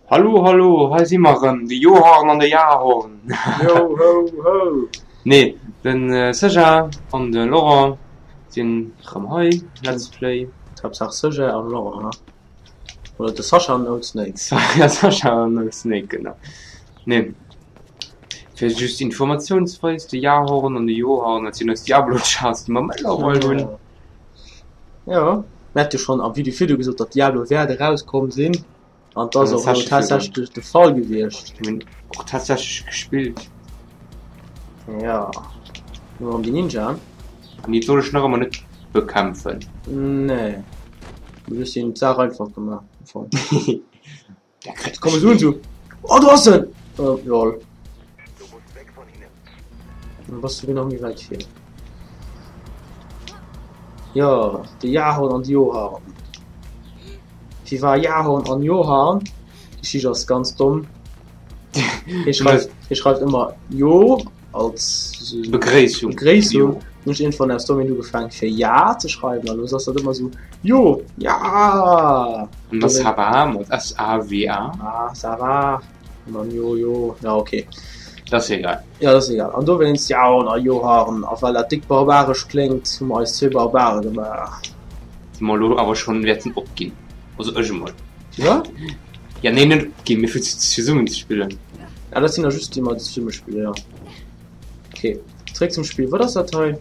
Hallo hallo, hei si mer erëm, de Johann an de Jahorn. Yo ho ho! Nee, de Seja an de Laurent sinn erëm hei, Let's Play. Haaptsaach Seja an Laurent, ha? Oder de Sascha an Old Snake. Ja, Sascha an Old Snake, genau. Nee, fir just informatiounsweis, de Jahorn an de Johann, dat sinn eis Diablo-Chars, déi mer mëttlerweil hunn. Jo, mir hate jo schonn am Video virdu gesot, datt Diablo wäert erauskomm sinn. An dat ass och elo tatsächlech de Fall gewiescht. Mir hunn och tatsächlech gespillt. Jo, lo erëm déi Ninjaen. An déi soll ech nach ëmmer net bekämpfen. Nee, du hues hinnen d'Saach einfach gemaach am Fong. Der kritt Komm esou un, oh do ass en! Oh lol. Dann bass du nach méi wäit vir. Jo, de Jahorn an de Joharn. Wie war Jahorn an Joharn? Déi Geschicht ass ganz domm. Hie schreift, hie schreift ëmmer Jo als Begréissung. Begréissung. Nun hunn ech iergendwann aus Dommheet ugefaangen fir Ja ze schreiwen an elo ass dat ëmmer esou Jo, Ja. An da Ça va mat S-A-V-A. Ah, ça va. An dann Jo, Jo. Ja, okay. Dat ass egal. Ja, dat ass egal. An dowéinst Jaon a Joharn. A well dat déck barbaresch kléngt, hu mer eis zwee Barbare gemaach. Déi mer elo awer schonn wäerten opginn. Also ech emol. Ja? Ja, nee, net opginn, mee fir zesummen ze spillen. Ah, dat sinn der just déi mer zesumme spillen, ja. Okay, zréck zum Spill. Wat ass dat hei?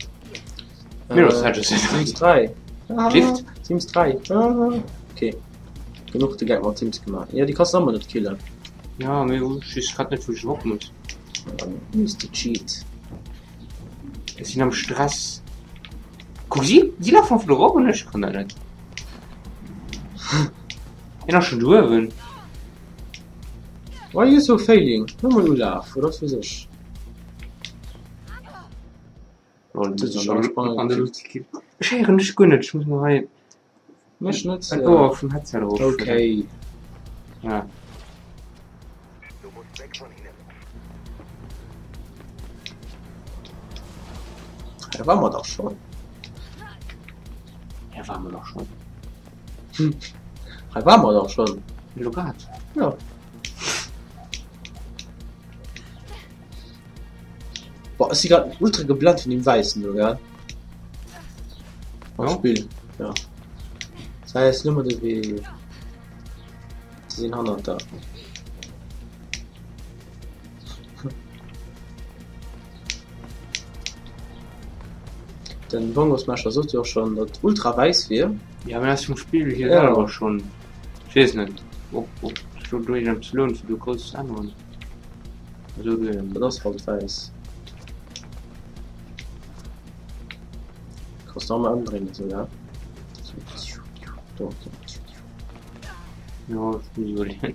Mir ass dat just. Sims 3. Ah, Lift? Sims 3. Ah, okay. Genuch de Geck mat Sims gemaach. Ja, déi kanns du ëmmer net killen. Ja, mee ech weess grad net, wou ech erop muss. Use the cheat. Ech sinn am Stress. Kuck, si, si lafen einfach do erop an ech kann dat net. Hien ass schon do uewen. Why you so failing? Hol mol Ulaf, oder was weess ech. Ech héieren dech guer net, ech muss mol hei Mech net. en Ouer vum Headset erof. Okay. Ja. Da war mer dach schon. Ja, war mer dach schon. Hm. Hei war mer dach schon. Elo grad. Ja. Boah, ech si grad ultra geblennt vun dem Wäissen do, gell? Am Ja. Spill, ja. Das heißt, nëmmer de Wee. Sie sinn hannert der. Den Bongosmescher sot jo och schonn, datt ultra wäiss wier. Ja, mä ass vum Spill hier Ja. selwer schonn. Ech weess net, ob ob sech do iergendeppes lount, fir do grouss ze änneren. Also, Dat ass halt wäiss. Kanns du och mol ëmdréinen esou, ja? Do. Jo, ech muss iwwerleeën.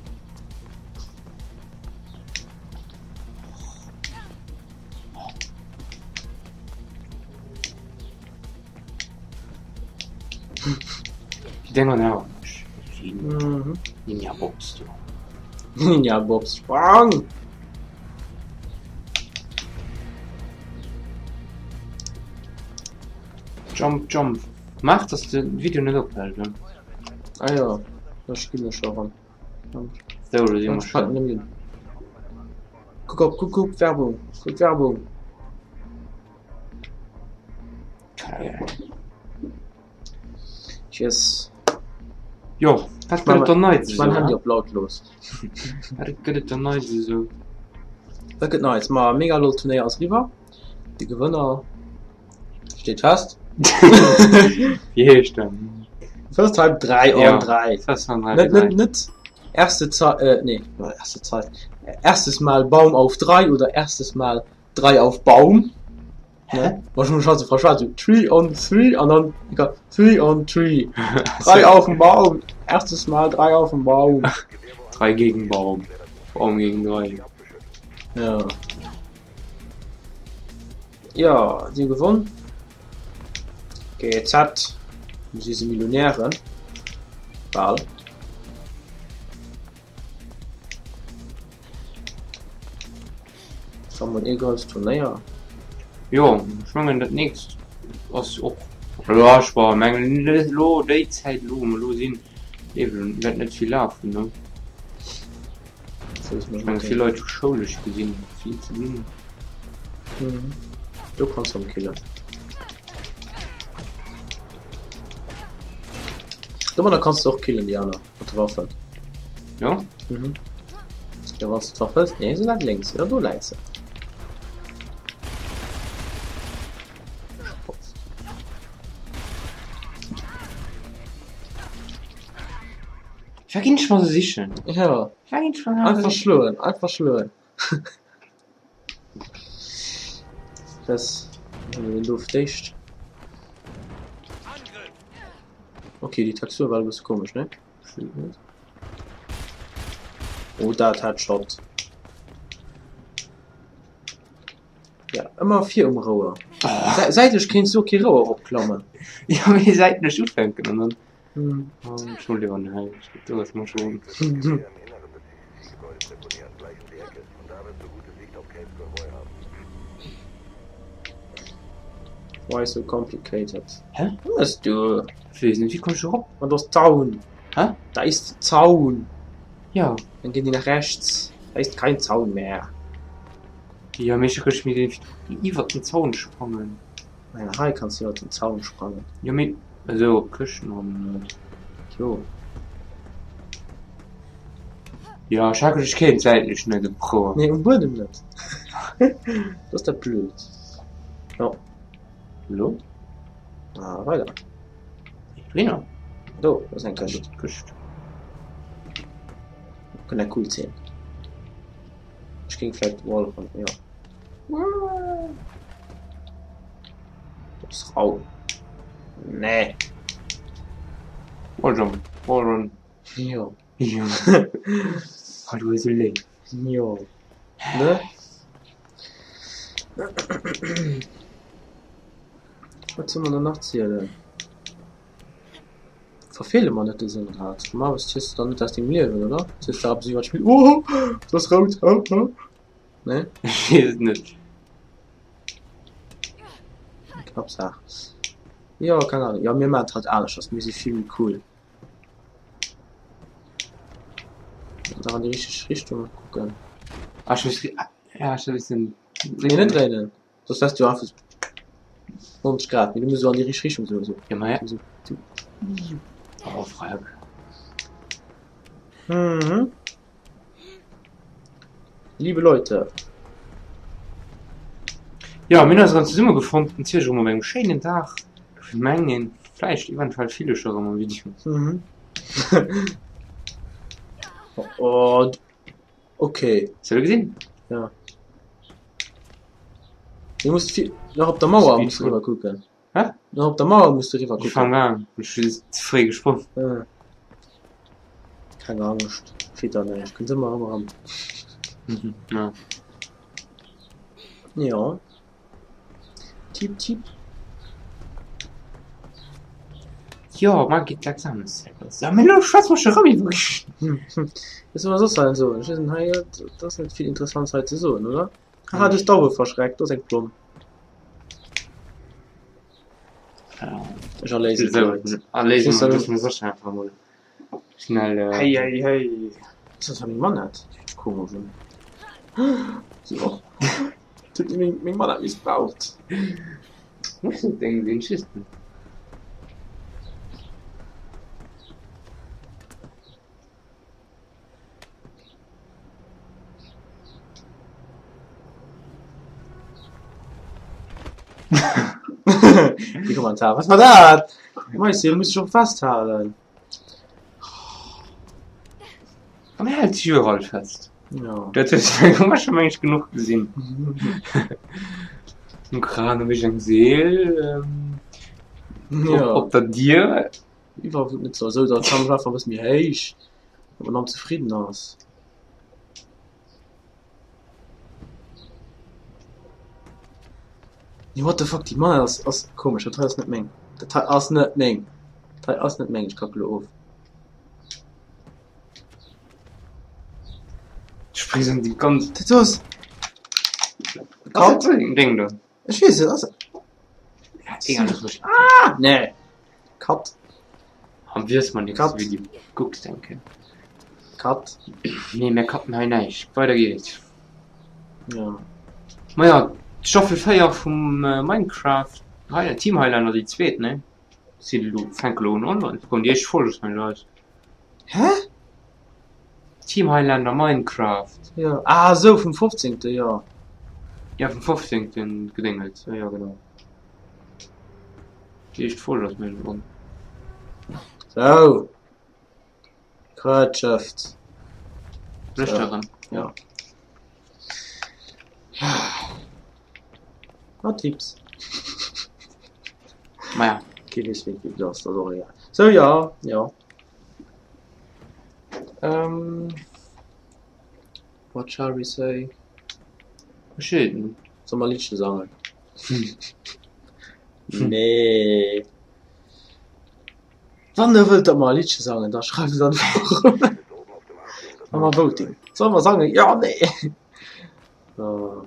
Déi Dénger nerven mech. Mhm. Ninja Bobs do. Ninja Bobs, sprang! Jump, jump. Maach, dass de Video net ophält, ne? Ah ja, da spillen ech scho erëm. Sou, do si mer schon. Kuck op, kuck, kuck, Werbung, kuck Werbung. Yes. Jo, wat gëtt et dann Neits Ech mein esou? Handy op lautlos. Wat gëtt et dann Neits esou? Wat gëtt Neits? Ma Megalol Turnéier ass eriwwer. De Gewënner steet fest. Wéi heescht en? First Time 3 Ja. on 3. First Time 3 Net, net, net erste Zeit, äh, nee, erste Zeit. Erstes Mal Baum auf 3 oder erstes Mal 3 auf Baum. Ne? War schon schon so verschwat, so Tree on 3 an dann egal, 3 on Tree. 3 auf dem Baum. Erstes Mal 3 auf dem Baum. 3 gegen Baum. Baum gegen 3. Ja. Ja, si hu gewonn. GZ. Nu si se Millionären. Bal. War mol ee grousst Turnéier. Jo, ech mengen dat nächst ass och, jo ech war mengen elo déi Zäit elo wou mer elo sinn, eben wäert net vill lafen ne. Ech menge vill Leit hu schoulesch gesinn vill ze dinn. Mhm. Do kanns du am killen. Domadder kanns du och killen déi aner mat de Waffen. Jo? Mhm. Ja, wann du d'Waff hëls, nee, se läit lénks, jo do läit se. Wat ginn ech mer se sichen? Ja. Wat ginn ech mer Einfach schloen, einfach schloen. Das haben wir den do fir d'éischt. Okay, déi Textur war e bësse komesch, ne? Oh, dat Headshot. Ja, ëmmer vir um Rouer. Oh. Säitlech kéints du och kee Rouer eropklammen. Ja, mee säitlech ufänken an dann. Hm. Oh, Entschuldigung, hei, do ass mer schon. Why so complicated? Hä? Wo bist du? Ich weess net, wéi komm ech erop? An do ass Zaun. Hä? Da ist Zaun. Ja. Dann gehen die nach rechts. Da ist kein Zaun mehr. Ja, mee ech ech mir iwwer den Zaun sprangen. Nein, hei kannst du iwwer den Zaun sprangen. Jo, mee esou op Këschten an. Jo. Ja, ech hat ech kéint säitlech net op Rouer. Nee, um Buedem net. Dat ass dat blöd. Jo. Lo? Ah, weider. Dohinner? Do ass eng Këscht. Këscht. Kënnt eng cool Zeen. Ech géing vläicht Wallrun, jo. Das ist rau. Nee. Walljump, Wallrun. Jo. Jo. Oh, du hues esou léif. Jo. Ne? Wat soll man dann nach zielen? Verfeele mer net de Sënn grad. Normalerweis ziels du dann net aus dengem Liewen, oder? Ziels du eppes iwwer d'Spill? Oh, dat ass rout. Oh, oh. Nee? Ech weess et net. Eng knapp Saach. Jo, keng Ahnung. Jo, mir maachen et halt aneschters. Mir si vill méi cool. Nach an déi richteg Richtung kucken. Ah, ech muss, ja, ech muss e bëssen. Nee, net dréinen. Soss wärst du einfach 90 Grad, mee du muss so an déi richteg Richtung so. so. Ja, ma ja. So. Oh, Freck. Mhm. Liebe Leute. Ja, mir hunn eis erëm zesummegefonnt, natierlech erëm op engem schéinen Dag. Ech mengen, vläicht eventuell Villecher erëm am Video. Mhm. oh, Okay. Hast du gesinn? Ja. Du musst viel, nach op der Mauer musst du rüber kucken. Hä? Nach op der Mauer musst du rüber Ich kucken. fang an. Ich bin zu früh gesprungen. Ja. Keine Angst. Steht da nicht. Könnt immer immer ran. Ja. Ja. Tipp, tipp. Jo, mar geet d'Examenszäit lass. Ja, mee elo schwätze mer scho rëm iwwer Was soll man soss hei soen? Ech weess net, hei dat ass net vill Interessantes hei ze soen, oder? Haha, du hues d'Auere verschreckt, do ass eng Plomm. Ech erléisen d'Leit. Erléisen mer, loosse mer sécher einfach emol schnell. Hei, hei, hei. Ass dat meng Manett? Komesch un. So. Huet meng, meng Manett missbraucht. Muss net deng sinn, ech weess et net. Die Kommentare. Was war dat? Mäuschen, muss ich och festhalen. An er hält sech iwwerall fest. Ja. Dat hues du hu mer scho meng ech genuch gesinn. Um Kran hu ech eng Seel, ähm, Ja. op, op der Dier. Iwwerall wou et net soll. Sou, dann kann ech einfach e bësse méi héich, datt man dann zefridden ass. Nee, what the fuck, déi Mann ass, ass komesch, dat hei ass net meng. Dat hei ass net meng. Dat hei ass net meng, ech kacke lo of. Du spréngs an déi ganz. Dat do ass. Ass dat deng Ding do? Ech weess net, ass. Ja, egal, das muss. Ah! Nee. Cut. Am wiers man nächste Cut. Video. Gucks denken. Cut. Nee, mir cutten hei näischt. Weider geet et. Ja. Maja, d'Staffel 4 vum Minecraft Team Highlander, déi zweet, ne? Sinn elo, fänke elo un online ze kommen. Déi éischt Folg ass nach net eraus. Hä? Team Highlander Minecraft. Ja. Ah, esou, vum 15. Jo. Ja, vum 15. Gedéngels. Ja, ja, genau. Déi éischt Folg ass mengen on. Sou. Kretschëft. Lëscht Ja. Ah, Tipps. Maja. Kee weess, wéi et ass, dat ass och egal. Sou, ja, ja. Ähm, what shall we say? Verschidden. Soll mer e Liddche sangen? Nee. Wann der wëllt, datt mer e Liddche sangen, da schreift et an de Forum. Maache mer Voting. Solle mer sangen? Jo, nee. So.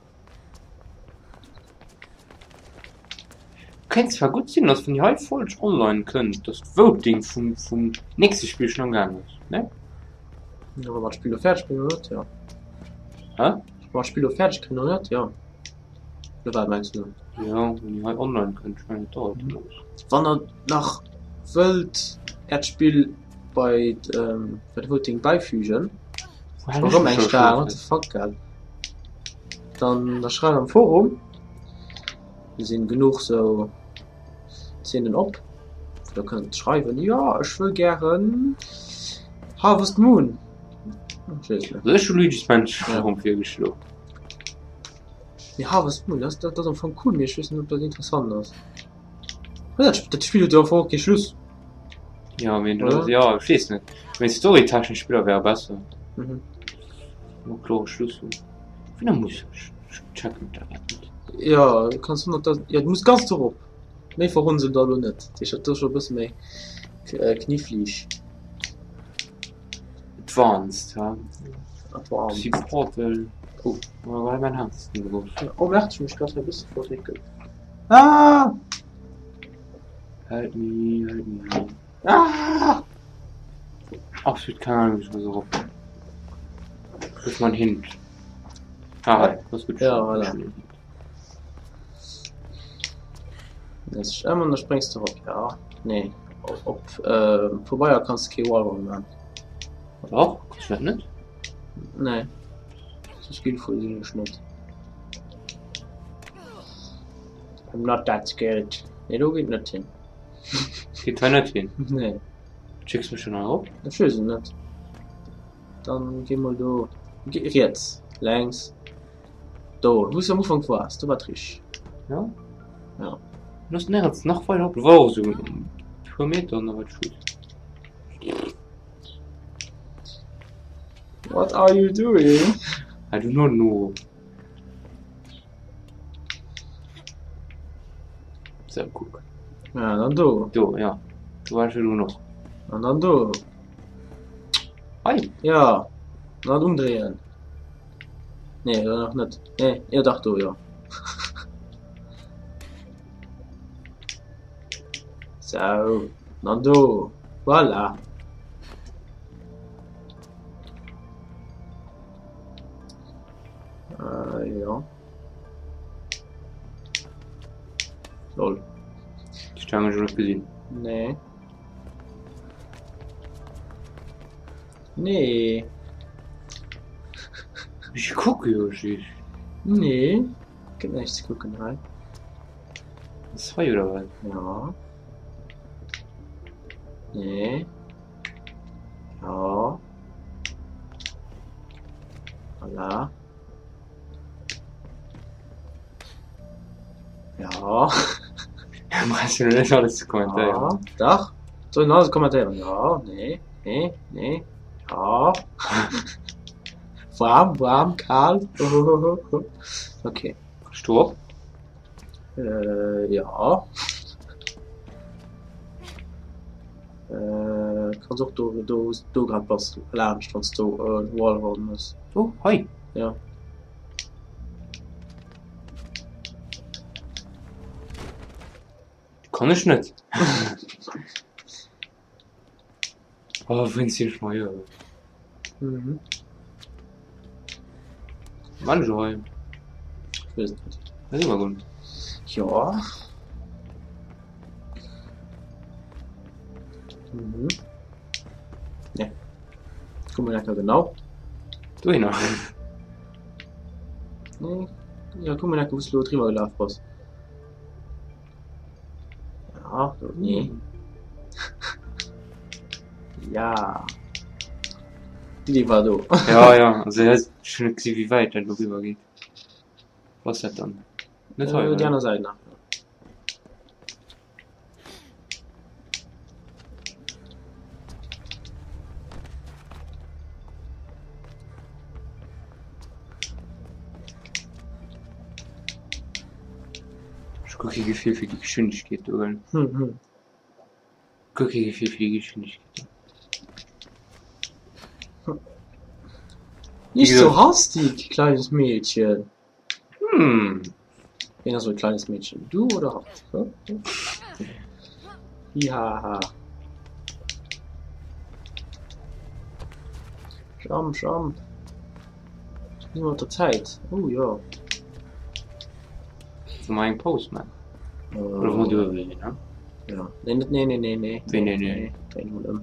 Kéint zwar gutt sinn, dass wann déi hei Folg online kënnt, dass d'Voting vum vum nächste Spill schon am Gaang ass, ne? Ja, wa mer d'Spill lo fäerdeg kréien oder net, jo. Hä? Wa mer d'Spill lo fäerdeg kréien oder net, jo. Oder wat mengs du? Jo, wann déi hei online kënnt, ech mengen et dauert jo nach. Wann der nach wëllt äert Spill bei bei de Voting beifügen, Erëm eng Staang, what the fuck gell? Dann da schreift am Forum. Do sinn genuch sou Zeenen op, wou der kënnt schreiwen, jo ech wëll gären Harvest Moon. Ech weess net. Also ech hu Luigi's Mansion erëm virgeschloen. Mee Harvest Moon, dat dat ass am Fong cool, mee ech weess net ob dat interessant ass. Dat dat Spill huet jo am Fong och kee Schluss. Ja, mee du, ja, ech weess net. Mee storytechnesch Spiller wäre besser. Mhm. Mo klore Schluss hunn. Wéi da muss ech ech checken dat net. Ja, du kanns 100.000 ja, du muss ganz dorop. Méi verhunzen der elo net. Dat heescht, dat ass scho e bësse méi knifflig. Advanced, ha? Advanced. Si Portal. Oh, war mein Herz drauf. Oh, merkt, ech hu mech grad e bësse verréckelt. Ah! Help me, help me. Ah! Absolut keine Ahnung, wie ich muss erop. Das ist mein Hint. Ah, das ist gut. Ja, voilà. Das ist immer, da springst du op. Ja, nee. Op, op äh, vorbei kannst du kee Wallrun machen. Doch, kannst du das nicht? Nee. So skillful sinn ech net. I'm not that skilled. Nee, do geet net hin. Geet hei net hin? Nee. Schicks mech schon erop? Ech weess et net. Dann geh mol do. Geh riets, lenks. Do, wou s du am Ufank waars, do war d'Rich. Ja? Ja. Du ass nirgends nach weider op. War och esou e puer Meter nach wat ech weess. What are you doing? I do not know. So, kuck. Ja, dann do. Do, ja. Do war ech elo noch. An dann do. Hei. Ja. Dann umdréien. Nee, oder nach net. Nee, ja dach do, ja. So, dann do. Voilà. Äh, ja. Lol. Die Stange schon net gesinn. Nee. Nee. Ech kucke jo just. Nee. Gëtt näischt ze kucken hei. Ass hei oder wat? Ja. Nee. Ja. Voilà. Ja. Brauchst du net alles ze kommentéieren. Ja, dach. Soll ich alles kommentéieren? Ja, nee, nee, nee. Ja. Warm, warm, kal. Okay. Sto op. Äh, ja. Äh, kanns och do, do, wous do grad bass, laanscht, wanns du äh, Wallrun hues. Do, hei. Ja. Kann ech net. Oh, wéinst sinn ech mei. Mhm. Wann ech hei. Ich weess et net. Dat ass ëmmer gutt. Jo. Mhm. Ne. Guck mal lecker genau. Dohinner. Nee. Ja, guck mal lecker, wou du lo driwwer gelaf bass. Ja, nee. Ja. D'Idee war do. Ja, ja, also ja, ech hunn net gesi wéi wäit dat elo riwwer geet. Wou ass dat dann? Net hei, Äh, déi oder? aner Säit nach. Ech hu guer kee Gefill fir déi Geschwindegkeet do, gell. Hm, hm. Guer kee Gefill fir déi Geschwindegkeet do. Nicht so hastig, kleines Mädchen. Hm. Wen ass e kleines Mädchen? Du oder hatt? Hm? Hihaha. Jump, jump. Ni mat der Zäit. Oh ja. Soll mer eng Paus man? Oder wou mer duerch sinn, ne? Ja. Nee, net, nee, nee, nee, nee. Nee, nee, nee. Dréin mol ëm.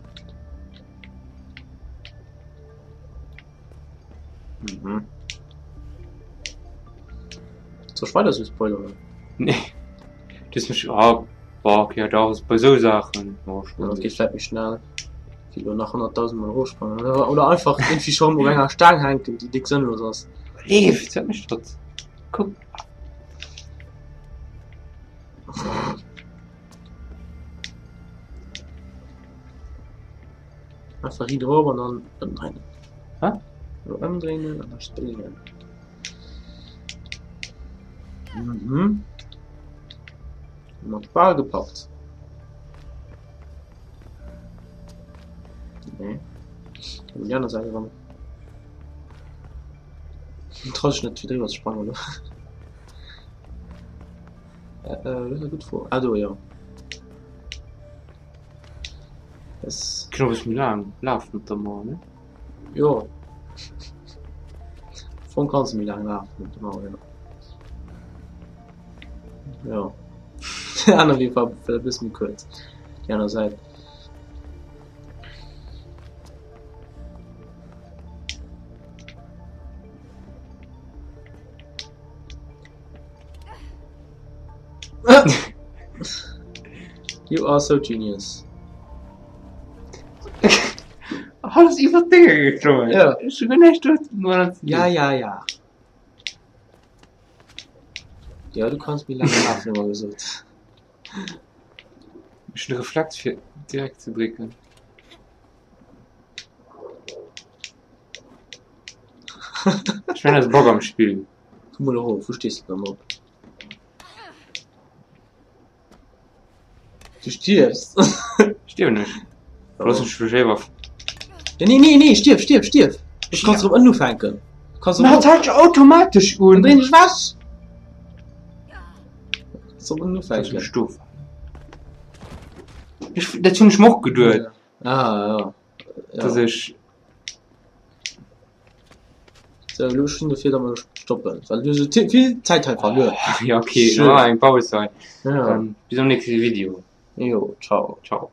Mhm. Soll ech weider sou spoileren? Nee. Du hues mech, ah, boah, okay, da bei sou Saachen. Oh, Ja, dat geet vläit méi schnell. Wéi lo nach 100.000 Mol erofsprangen. Oder, oder einfach irgendwie schon op enger Staang hänken, déi dick sënnlos ass. Leeft, wat mécht dat? Kuck. Einfach hier drop an dann ëmdréinen. Hä? Lo ëmdréinen an da springen. Mhm. Mat bal gepackt. Nee. Op déi aner Säit eran. Traut sech net fir driwwer ze sprangen, oder? Äh, äh, dat ass eng gutt Fro. Ah do, jo. Es. Kann och e bësse méi laang lafen op der Mauer, ne? Jo. Am Fong kanns de méi laang lafen op der Mauer, jo. Jo. Déi aner Wee war e bësse méi kuerz. Déi aner Säit. You are so genius. Alles iwwer d'Dénger geklommen. Ja. Ech hu guer näischt domadder ze dinn. Ja, ja, ja. Ja, du kanns méi laang lafen, hu mer gesot. Ech hunn de Reflex fir direkt ze drécken. Ech mengen, dat ass e Bug am Spill. Komm mol erof, wou stees de dann op? Du stierfs. Stierwen ech? Looss mech mech éiwer. Ja, nee, nee, nee, stierf, stierf, stierf. Du kanns erëm ënnen ufänken. Du kanns Ma erëm. et hält sech automatesch un. Dann dréin dech ewech. Kanns erëm ënnen Lass ufänken. mech do. Ech, dat hunn ech mer och geduet. Ah, ja. Ja. Dass ech. So, elo ech sinn dofir, datt mer stoppen, well du hues elo vill Zäit hei verluer. Ja, okay, Schön. dann maache mer eng Paus hei. Ja. Dann bis am nächste Video. Jo, ciao. Ciao.